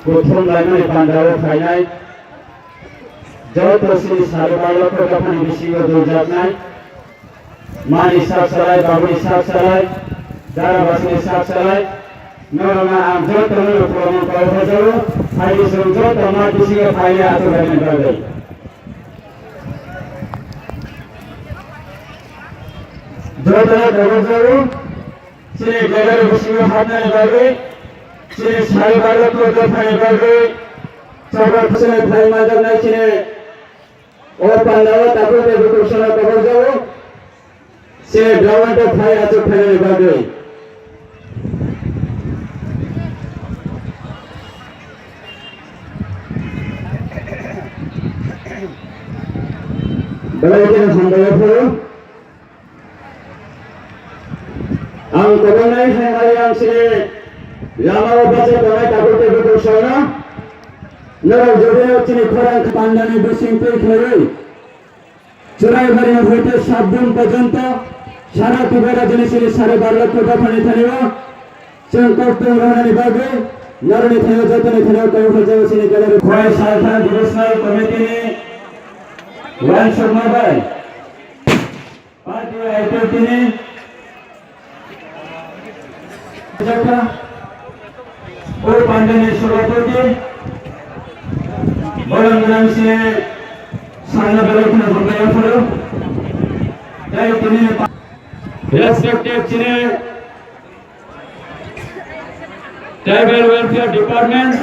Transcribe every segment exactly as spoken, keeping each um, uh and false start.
Kuthum laimani pandao phainai, joto chini sari barlokko dophani bisingo duljaknai, mani sak salai, babuni sak salai, dara basini sak salai, norokno ang jotono khulumwi kok hojao, phaidi chwng joto ma bisingo phainai achuk laimani bagwi. Jotono kok hojao, chini gallery bisingo hapnani bagwi, chini sari barlokko dophani bagwi, chobok chini phai manjaknai chini o pandao tabuk tei bukursano kok hojao, chini ground-o phai achuk phainani bagwi. Belai kheno hambai o phuru. Ang kwbangni hai hai ang chini lama o bacha tongnai tabuk tei bukursano. Norok jodi o chini khorang pandani bising twi khlaiwi Churaibari hoite Sabdum porjonto sara Tripura rajyoni chini sari barlokko dophani thani o chwng kok tong rohornani bagwi norokni thani o jotoni thani o kok hojao chini gallery. Khowai Salthang Devotional Committee ni uansukma bai. Party I P F T ni Jakha, o pandani sabhapati, borok gwnang se sangna belai kheno hambai o phuru. Tei tini respected chini Tribal Welfare Department,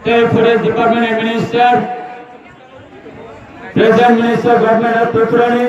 tei Forest Department Minister, Present Minister Government of Tripura ni,